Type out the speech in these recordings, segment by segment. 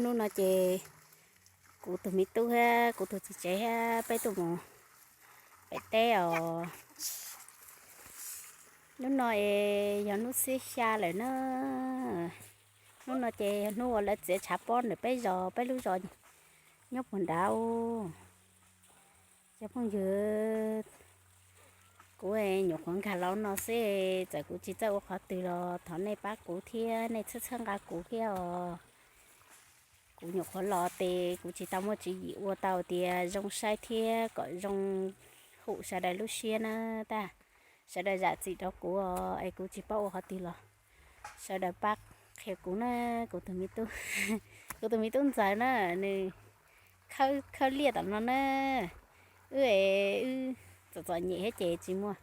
Hnub no ces kuv tus me tub thiab kuv tus txiv tsev thiab peb tuaj mus pem teb os. Hnub no es yog hnub xiab xya lawm na. Hnub no ces yog hnub uas lawv txiav tshav pob ntawm peb zos, peb lub zos nyob puag nrad. Cov phooj ywg, kuv nyuam qhuav nkag los no xwb, txawm kuv tsis txawj ua qhov twg los thov nej pab kuv thiab nej txhawb txhawb nqa kuv thiab os. Kuv nyuam qhuav los ces kuv tsis tau muaj tswv yim ua tau tias zoo saib thiab kom zoo hum sawv daws lub siab na. Tab sawv daws zam txim rau kuv os, es kuv tsis paub ua qhov twg los sawv daws pab qhia kuv na. Kuv tus me tub, kuv tus me tub ntxawm na, nws khawb, khawb liaj tom no na. Wb es wb txom txom nyem thiab ces tsis muaj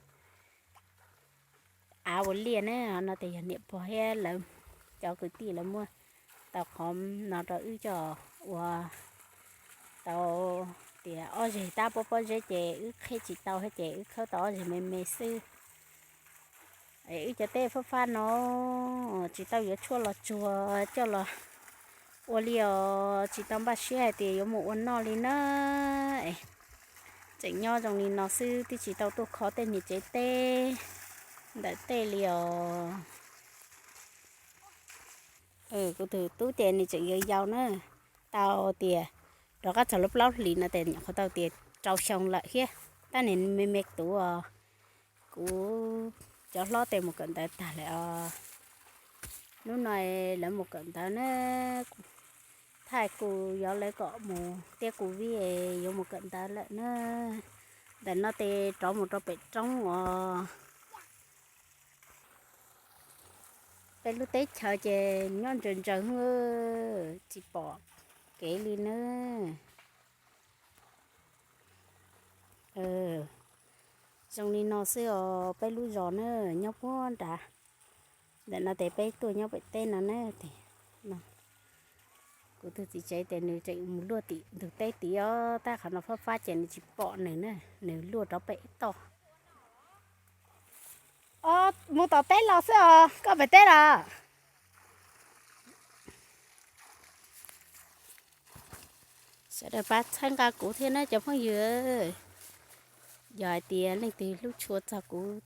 av ua liaj na. Ho no ces yog niam pog thiab lawv cov kwv tij lawv muab tau qhov no rau wb coj ua tau tias ob zeg tab pob pob zeb ces wb qheb tsis tau thiab ces wb khawb tau ob zeg me me xwb. Es wb cov teb fab fab no tsis tau yuav tshuaj los tsuag coj los ua li os, tsis tau npaj siab hais tias yuav mus ua noj li na. Es tseem nyob zoo li no xwb, twb tsis tau tuaj kho tej niag tsev teb ntawm tej li os. Kuv tus tub ces nws tseem yau yau na, tau tias rov qab txog lub plaub hlis no ces nyuam qhuav tau tias rau xyoo lawm thiab, tab sis me me tuv os. Kuv cov hlob ces mus kawm ntawv tag lawm os. Hnub no lawv mus kawm ntawv na, thaij kuv yog lawv kom mus thiab kuv vij yuav mus kawm ntawv lawm na. Ntawm no ces rov mus rau pem roob os. Peb lub teb chaws ces nyob ntsaws ntsaws, tsis pom kev li na. Zoo li no xwb os, peb lub zos na nyob puag nrad. Ntawm no ces peb tuaj nyob pem teb no na. Kuv tus txiv tsev ces nws tseem mus luaj tim ntug teb tid os, tab qhov no fab fab ces nws tsis pom nws na, nws luaj rov pem toj. Mus tom teb los xwb os, koj pem teb los? Sawv daws pab txhawb nqa kuv thiab na cov phooj ywg. Yog hais tias leej twg hlub tshua txog kuv